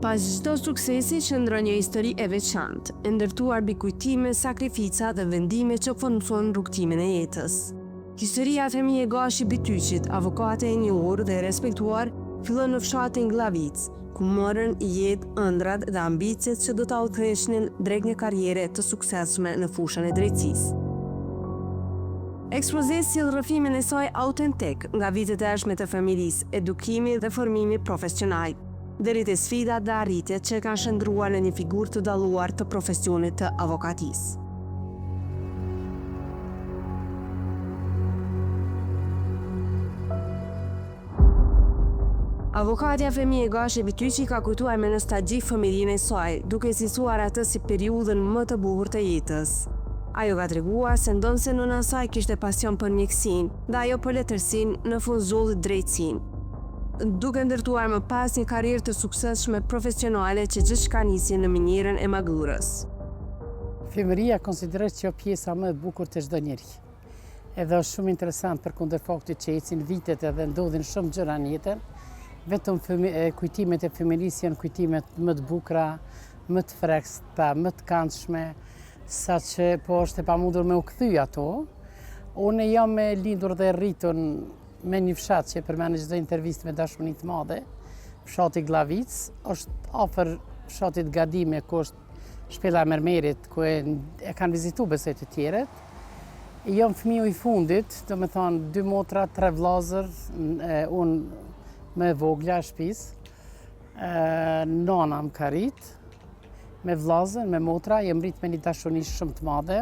Pas çdo suksesi qëndron një histori e veçantë, e ndërtuar mbi kujtime, sakrifica dhe vendime që formësojnë rrugëtimin e jetës. Historia e Femije Gashi Bytyqit, avokate e njohur dhe e respektuar, fillon në fshatin Gllavicë, ku morën jetë ëndrrat dhe ambiciet që do ta udhëhiqnin drejt një karriere të suksesshme në fushën e drejtësisë. Ekspoze sjell rrëfimin e saj autentik nga vitet e hershme të fëmijërisë, edukimi dhe formimi profesional, deri te sfidat dhe arritjet që e kanë shndërruar në një figurë të dalluar të profesionit të avokatisë. Avokatja Femije Gashi Bytyqi ka kujtuar me nostalgji fëmijërinë e saj, duke e cilësuar atë si periudhën më të bukur të jetës. Ajo ka treguar se ndonëse nëna e saj kishte pasion për mjekësinë dhe ajo për letërsinë, në fund zgjodhi drejtësinë, duke ndërtuar më pas një karrierë të suksesshme profesionale që gjithçka nisi në minierën e Magurës. Fëmijëria konsideroj që është pjesa më e bukur te çdo njeri. Edhe është shumë interesant përkundër faktit që ecin vitet edhe ndodhin shumë gjëra në jetën, vetëm kujtimet e fëmijërisë janë kujtimet më të bukura, më të freskëta, më të kandshme, saqë po është e pamundur me u kthy ato. Unë jam e lindur dhe rritur me një fshat që e përmend në çdo intervistë me dashuni të madhe, fshati Gllavicë, është afër fshatit Gadime, ku është Shpella e Mermerit, ku e, e kanë vizitu besoj të tjerët. Jam fëmiu i fundit, domethonë, dy motra, tre vllazër, unë më e vogla e shpisë. Nona më ka rrit, me vllazën, me motra, jam rrit me një dashuni shumë të madhe.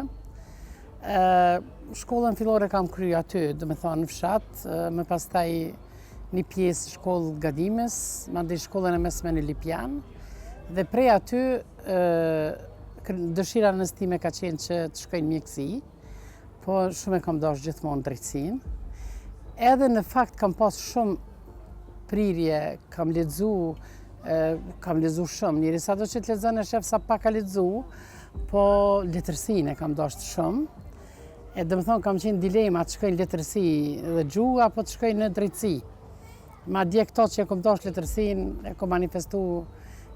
Shkollën fillore kam kry aty, domethonë, në fshat, më pastaj një pjesë shkollë Gadimes, mandej shkollën e mesme në Lipjan, dhe prej aty, dëshira e nënës time ka qenë që të shkoj në mjekësi, po shumë e kam dashtë gjithmonë drejtësinë. Edhe në fakt kam pas shumë prirje, kam lexu, kam lexu shumë, njeri sado që të lexon e shef sa pak ka lexu, po letërsinë e kam dashtë shumë. E domethonë, kam qenë dilema të shkoj në letërsi dhe gjuhë, apo të shkoj në drejtësi. Madje këto që e kom dashtë letërsinë, e kom manifestu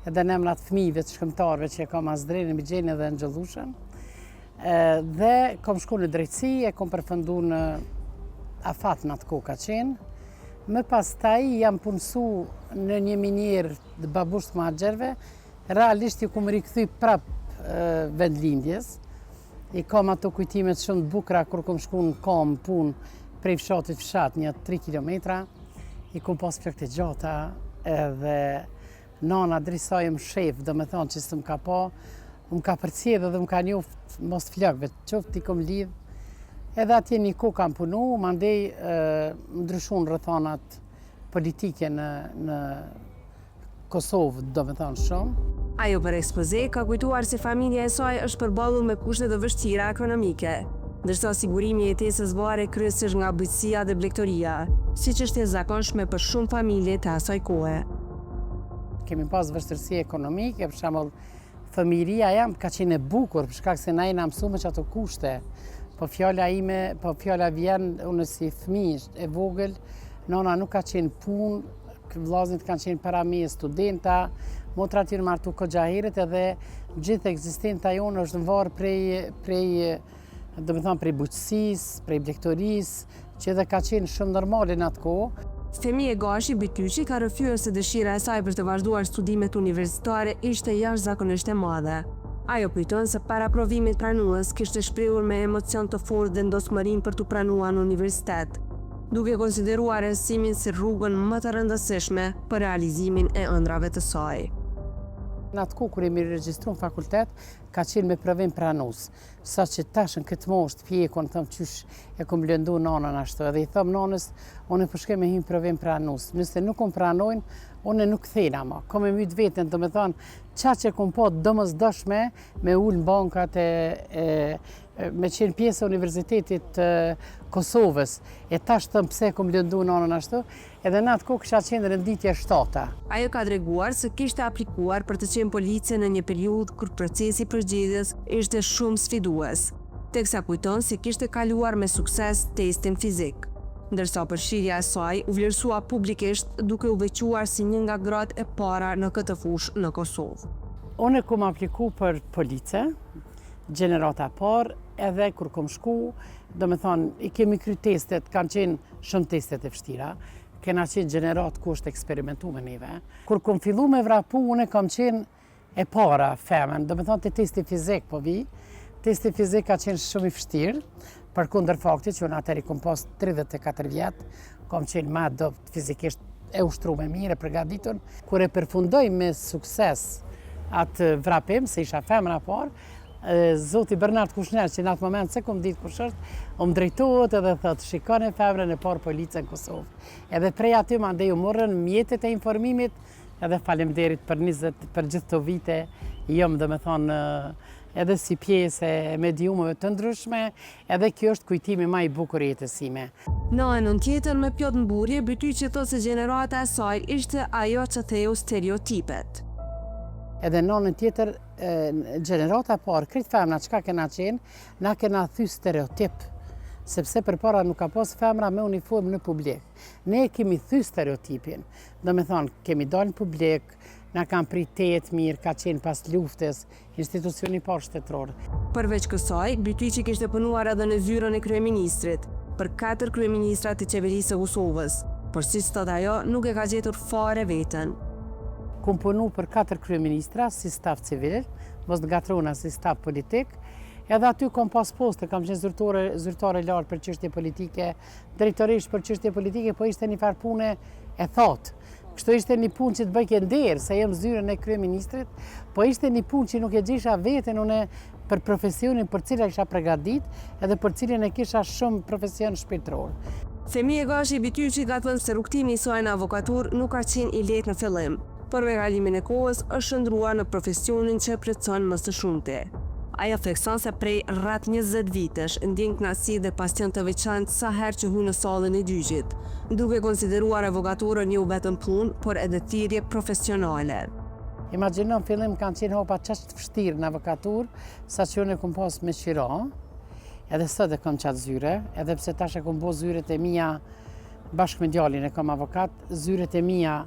edhe në emrat fëmijëve të shkrimtarëve që e kam Asdrenin, Migjenin dhe Engjëllushën. Dhe kom shku në drejtësi, e kom përfundu në afat në atë kohë ka qenë. Më pastaj jam punësu në një minierë të Babush të Muhaxherëve, realisht i kom rikthy prap vendlindjes. I kam ato kujtimet shumë të bukura kur kom shku në kamë punë prej fshatit fshat, një 3 kilometra, i kom pas flokët e gjata edhe nana derisa jam shef, domethonë që s'më ka pa, më ka përcjellë dhe më ka njoft mas flokëve, qoftë i kom lidh, edhe atje një kohë kam punu, mandej ndryshun rrethanat politike në, në Kosovë, domethonë shumë. Ajo për Ekspoze ka kujtuar se familja e saj është përballur me kushte të vështira ekonomike, ndërsa sigurimi i jetesës varej kryesisht nga bujqësia dhe blegtoria, siç është e zakonshme për shumë familje të asaj kohe. Kemi pas vështirësi ekonomike, për shembull, Fëmijëria jem ka qenë e bukur, për shkak se na jena mësu me qato kushte. Po fjala ime, po fjala vjen, unë si fëmijë e vogël, nona nuk ka qenë punë, vllaznit kanë qenë para meje studenta, motrat janë martu kogja herët edhe gjithë ekzistenca jonë është varë prej, prej domethonë prej bujqësisë, prej blegtorisë, që edhe ka qenë shumë normale në atë kohë. Femije Gashi Bytyqi ka rrëfyer se dëshira e saj për të vazhduar studimet universitare ishte jashtëzakonisht e madhe. Ajo kujton se para provimit pranues kishte shprehur me emocion të fortë vendosmërinë për t'u pranuar në universitet, duke konsideruar arsimin si rrugën më të rëndësishme për realizimin e ëndrrave të saj. Në atë kohë kur jemi regjistru në fakultet, ka qenë me provim pranues. Saqë tash në këtë moshë të pjekun, thom qysh e kom lëndu nanën ashtu, edhe i thom nanës, unë po shkoj me hy n'provim pranus, nëse nuk më pranojnë, unë nuk kthehna ma, kom e mytë veten, domethonë, qaq e kom pa domosdoshme me ulë në bankat e, e me qenë pjesë e Universitetit të Kosovës, e tash thom pse e kom lëndu nanën ashtu, Edhe në atë kohë kisha qenë renditje e shtata. Ajo ka treguar se kishte aplikuar për të qenë police në një periudhë kur procesi i përzgjedhjes ishte shumë sfidues, teksa kujton se kishte kaluar me sukses testin fizik. Ndërsa përfshirja e saj u vlerësua publikisht duke u veçuar si një nga gratë e para në këtë fushë në Kosovë. Unë kom apliku për police, gjenerata e parë, edhe kur kom shku, domethonë, i kemi kry testet, kanë qenë shumë testet e vështira, kena qenë gjeneratë ku është eksperimentu me neve. Kur kom fillu me vrapu, unë kam qenë e para femën, domethonë te testi fizik po vi, testi fizik ka qenë shumë i vështirë, përkundër faktit që unë atëherë i kom pas 34 vjet, kom qenë ma dobt fizikisht e ushtrume mirë, e përgatitun. Kur e përfundoj me sukses atë vrapim, se isha femra e parë, zoti Bernard Kushner, që në atë moment s'e kom ditë kush është, më drejtohet edhe thotë, shikone femrën e parë police në Kosovë. Edhe prej aty mandej u morën mjetet e informimit, Edhe faleminderit për 20 për gjithë këto vite, jam domethonë edhe si pjesë e mediumeve të ndryshme, edhe kjo është kujtimi ma i bukur i jetës sime. Në anën tjetër, me plot mburrje, Bytyqi thotë se gjenerata e saj ishte ajo që theu stereotipet. Edhe në anën tjetër, gjenerata e parë, krejt femna çka kena qenë, na kena thy stereotip, sepse përpara nuk ka pas femra me uniformë në publik. Ne kemi thy stereotipin, Domethonë, kemi dalë në publik, na kanë prit tejet mirë, ka qenë pas luftës, institucioni i parë shtetëror. Përveç kësaj, Bytyqi kishte punuar edhe në zyrën e kryeministrit, për katër kryeministra të Qeverisë së Kosovës, por siç thotë ajo, nuk e ka gjetur fare veten. Kom punu për katër kryeministra si staf civil, mos të ngatrrona si staf politik, edhe aty kom pas poste, kam qenë zyrtore, zyrtare e lartë për çështje politike, drejtoreshë për çështje politike, po ishte një farë pune e thatë. Kështu ishte një punë që të bëjke nder, se jem zyrën e kryeministrit, po ishte një punë që nuk e gjesha veten une për profesionin për cilën isha pregadit, edhe për cilin e kisha shumë profesion shpirtëror. Femije Gashi Bytyqi ka thënë se rrugëtimi i saj në avokaturë nuk ka qenë i lehtë në fillim, por me kalimin e kohës është shndërruar në profesionin që e plotëson më së shumti. Ajo thekson se prej rreth 20 vitesh ndjen kënaqësi dhe pasion të veçantë sa herë që hyn në sallën e gjyqit, duke konsideruar avokaturën jo vetëm punë, por edhe thirrje profesionale. Imagjino, në fillim kanë qenë hapa qaq të vështirë në avokaturë, sa që unë e kom pas me qira, edhe sot e kom qatë zyre, edhe pse tash e kom bo zyret e mija bashkë me djalin e kom avokat, zyret e mija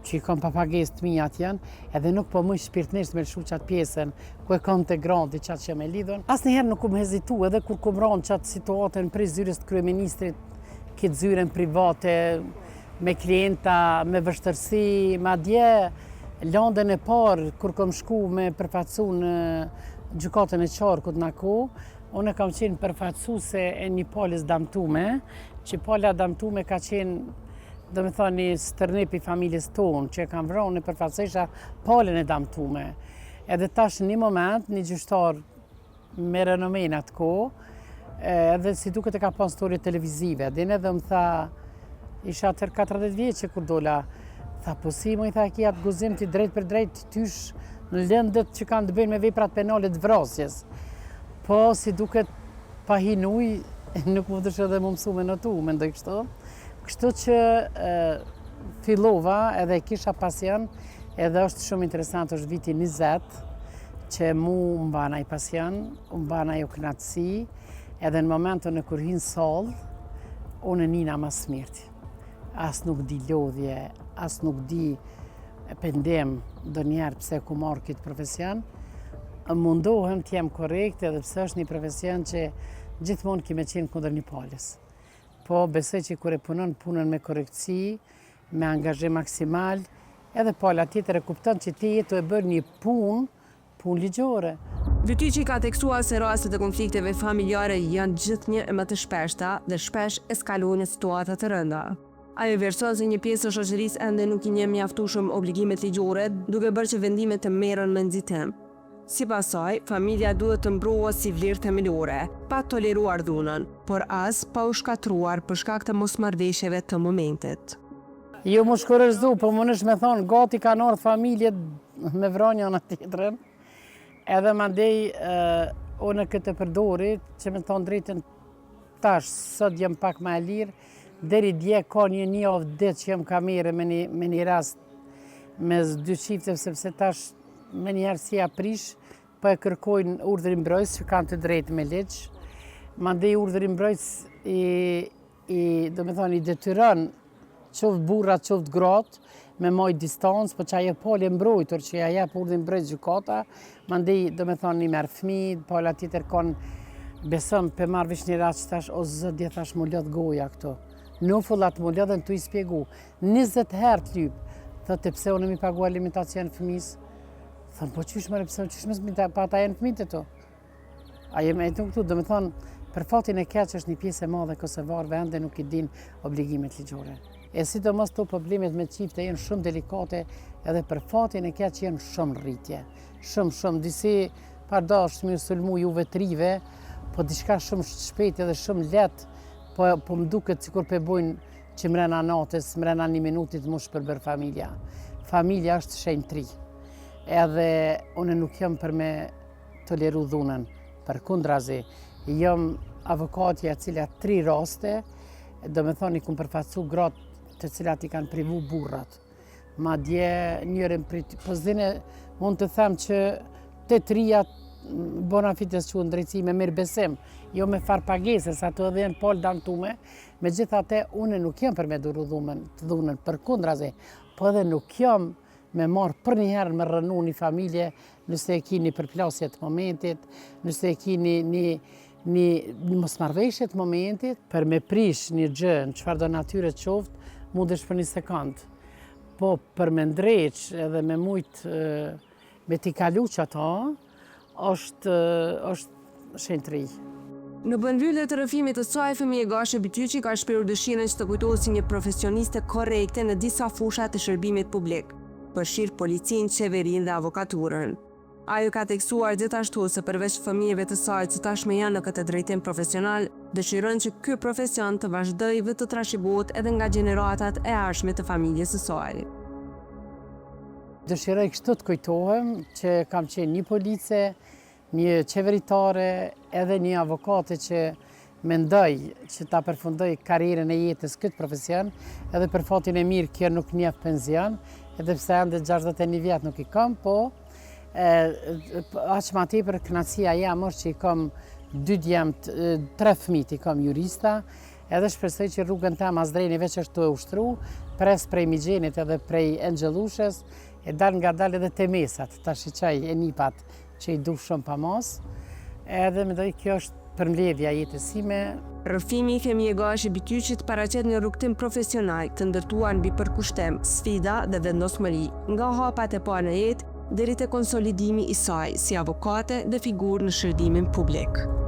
që i kom pa pagesë të mija janë, edhe nuk po muj shpirtnisht me lëshu qatë pjesën, ku e kom te granti qatë që me lidhun. Asnjëherë nuk kom hezitu, edhe kur kom ra në qatë situatën prej zyrës të kryeministrit, këtë zyrën private, me klienta, me vështërsi, madje landën e parë, kur kom shku me përfaqësu në gjykatën e qarkut në kohë, unë kam qenë përfaqësuse e një palës damtume, që pala damtume ka qenë domethonë një stërnip i familjes tonë, që e kanë vra, unë përfaqësojsha palën e damtume. Edhe tash në një moment, një gjyqtar me renome në atë kohë, edhe si duket e ka pa storje televizive, din edhe më tha, isha atëherë 40 vjeçe kur dola, tha, po si më i tha, ki atë guzim ti drejt për drejt tysh në lëndët që kanë të bëjnë me veprat penale të vrasjes. Po, si duket, pa hi n'ujë, nuk mundesh edhe me mësu me notu, mendoj kështu. Kështu që fillova edhe kisha pasion, edhe është shumë interesant, është viti 20, që mu më ban ai pasion, më ban ajo knaqësi, edhe në momentin e kur hi n'sallë, unë e nina ma s'mirti. As nuk di lodhje, as nuk di pendim ndonjëherë pse ku marrë këtë profesion, mundohem të jem korrekt edhe pse është një profesion që gjithmonë ki me qenë kundër një palës. Po, besoj që kur e punon punën me korrektësi, me angazhim maksimal, edhe pala tjetër e kupton që ti je tu e bërë një punë, punë ligjore. Bytyqi ka theksuar se rastet e konflikteve familjare janë gjithnjë e më të shpeshta dhe shpesh eskalojnë në situata të rënda. Ajo vlerëson se një pjesë e shoqërisë ende nuk i njeh mjaftueshëm obligimet ligjore, duke bërë që vendimet të merren me nxitim. Sipas saj, familja duhet të mbrohet si vlerë themelore, pa toleruar dhunën, por as pa u shkatërruar për shkak të mosmarrëveshjeve të momentit. Jo m'u shkurorëzu, po mundesh me thonë, gati kanë ardhë familjet me vra njëna tjetrën, edhe mandej unë këtë përdori, që me thonë drejtën tash, sot jam pak ma e lirë, deri dje ka një një javë ditë që jam ka merre me një, me një rast mes dy çifteve, sepse tash menjëherë si ja prish, po e kërkojnë urdhrin mbrojtës që kanë të drejtë me ligj. Mandej urdhri mbrojtës i. i, domethonë, i detyron qoftë burrat, qoftë gratë, me majt distancë, po që ajo palë e mbrojtur, që ja jep urdhrin mbrojtës gjykata, mandej, domethonë, i merr fëmijët, pala tjetër konë, besom, pe marr veç një rast që tash, o zot, dje thash m'u lodh goja këtu. Nofullat m'u lodhën tu i spjegu, 20 herë të lyp, thotë pse unë m'i pagu alimentacion fëmis, Thëmë, po qysh more, pse, qysh mos mi pa ata janë fëmijët e tu. A jem e këtu, domethonë, për fatin e keq është një pjesë e madhe kosovarëve ende nuk i din obligimet ligjore. E sidomos to problemet me çifte janë shumë delikate edhe për fatin e keq janë shumë rritje. Shumë, shumë, disi pa dashtë me sulmu juve t'rive, po diçka shumë shpejt edhe shumë letë, po, po më duket sikur pe bojnë që mrena natës, mrena një minutit mu shpërbër familja. Familja është shenjtëri. Edhe unë nuk jam për me toleru dhunën, përkundrazi, jam avokatja e cila tri raste, domethonë i kum përfaqësu gratë të cilat i kanë privu burrat. Madje njërin prej, po s'dine, mund të them që të tria bona fides që në drejtësi me mirëbesim, jo me farë pagese, sa të edhe janë palë damtume, megjithatë, unë nuk jam për me duru dhunën, të dhunën, përkundrazi, po edhe nuk jam me marrë përnjëherë me rrënu një familje, nëse e ki një përplasje të momentit, nëse e ki një, një, një, një mosmarrëveshje të momentit, për me prish një gjë në çfarëdo natyre qoftë, mundesh për një sekond. Po për me ndreq edhe me mujt me t'i kalu qato, është, është shenjtëri. Në përmbyllje të rrëfimit të saj, Femije Gashi Bytyqi ka shprehur dëshirën që të kujtohet si një profesioniste korrekte në disa fusha të shërbimit publik, përfshirë policinë, qeverinë dhe avokaturën. Ajo ka theksuar gjithashtu se përveç fëmijëve të saj që tashmë janë në këtë drejtim profesional, dëshiron që ky profesion të vazhdojë dhe të trashëgohet edhe nga gjeneratat e ardhshme të familjes së saj. Dëshiroj kështu të kujtohem që kam qenë një police, një qeveritare edhe një avokate që mendoj që ta përfundoj karrierën e jetës këtë profesion, edhe për fatin e mirë kjo nuk njeh penzion, edhe pse ende 61 vjet nuk i kam, po aq ma tepër kënaqësia jam është që i kam dy djemt, tre fëmijët i kam jurista, edhe shpresoj që rrugën tem Asdreni veç është tu e ushtru, pres prej Migjenit edhe prej Engjëllushes, e dal nga dal edhe te mesat, ta shiqaj e nipat që i du shumë pa mas, edhe mendoj kjo është përmbledhja e jetës sime. Rrëfimi i Femije Gashi Bytyqit paraqet një rrugëtim profesional të ndërtuar mbi përkushtim, sfida dhe vendosmëri, nga hapat e parë në jetë deri te konsolidimi i saj si avokate dhe figurë në shërbimin publik.